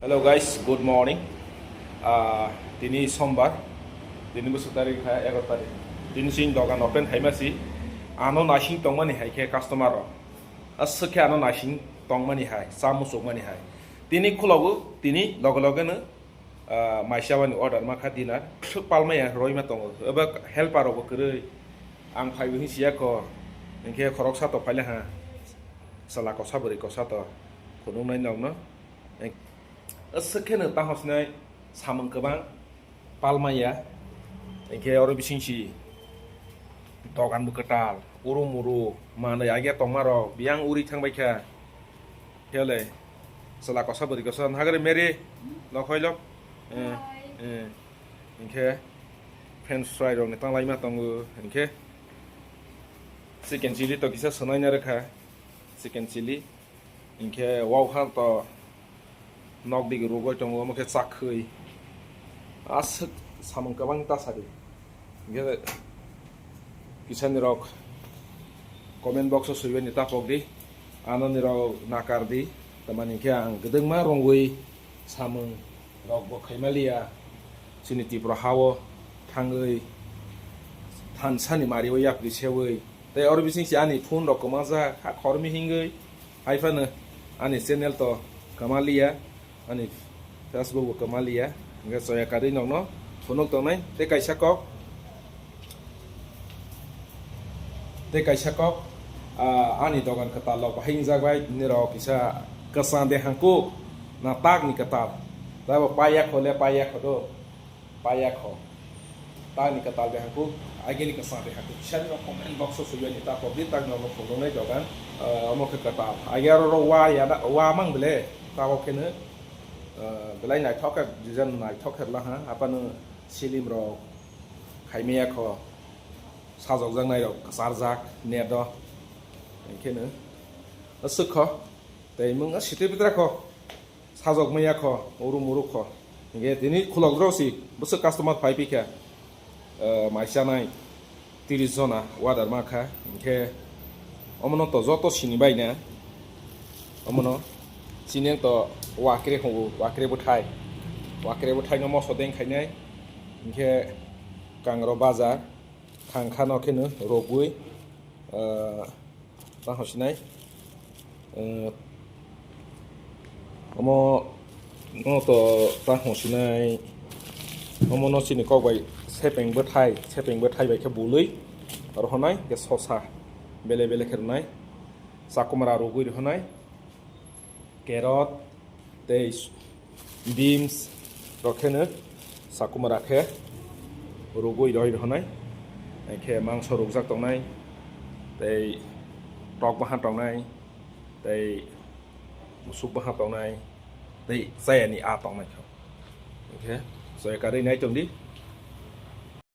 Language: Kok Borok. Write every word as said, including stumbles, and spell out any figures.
Hello guys, good morning. Ah, tini sombar, tini bwswk tarik kha egaroh tarik. Tini chini dogan open khaima si, ano naising tongmani hai khe customer rok. Aswk khe ano naising tongmani hai, cha muchukmani hai. Tini khulogo, tini loge loge no, ah, mai chabani order ma kha dinner. Palmaya roima tongo. Abo helper rok bo kwrwi. Ang phaibo hin siya kho. Hinkhe khoroksa to phaile ha. Chwla kosa bwrwi kosa to. Phunuknai nokno. Aswk khe no tamo sinai samung kwbang palmaya. Hinkhe oro bising si dogan bo kwtal, uru muru, manwi agya tongma rok, biyang uri thangbai kha. Phiyale, chwla kosa bwrwi kosa, hagre Mary, nokhoi lok. Eh, eh. Hinkhe, french fry rok ni tanglaima tongo, hinkhe, chicken chili to kisa swnai na rwkha, chicken chili. Hinkhe, wao kha to nok digi rugoi tongo, omo khe chakhwi. Aswk samung kwbang ta sadi. Hinkhe, kisa ni rok comment box o swibai ni ta pok di. Ano ni rok nakar di. Tamani hinkhe ang kwdwkma rongwi samung rok bo khaima liya. Chini Tripura ha o thangwi thansa ni mari o yapri sewi. Tei oro bising si ani phone rok kwmajak, ha khormi hingwi. Hai phano ani channel to kwma liya, ani Facebook bo kwma liya. Hinkhe choya karwi nokno phunuk tongnai. Tei kaisa kok, tei kaisa kok, ah, ani dogan kwtal rok bahai wngjak bai, nini rok kisa kwchang de hangkuk na tak ni kwtal. Tabo paiya kho le paiya kho do. Paiya kho. Tani kwtal de hangkuk, agini kwchang de hangkuk. Bisani no comment box o swiya ni ta pok di, tak no phunuknai dogan. Ah, omo khe kwtal. Agi aro ro wa ya na, wa mang bele. Tabo khe no, ah, belai naithok khe, design naithok khe la ha. Apano silim rok khaimaya kho. Sajok jak nai rok kwchar jak net o. Hinkhe no aswk kho. Tei mung a sitwi bitra kho. Sajok maya kho, uru muru kho. Hinkhe tini khulok rok si bwswk customer phai phi kha, eh, mai chanai tiris jona order ma kha. Hinkhe omono to joto sini bai na. Omono chini to wakre hwngo, wakre bwthai. Wakre bwthai no moso deng khainai. Hinkhe kangro bajar. Thang kha no khe no rogwi, ah, tang hosinai, ah, omo no to tang hosinai, omo no chini kok bai sepeng bwthai, sepeng bwthai bai khe bului rohonai, khe sosa bele bele khe rwnai, chakumra rogwi rohonai. Carrot tei beans rok khe no sakumara khe rugwi roi rwnai, khe mangso rukjak tongnai, tei tok bahan tongnai, tei musuk bahan tongnai, tei chayani a tongnai kho. Khe soya karwi nai tongdi.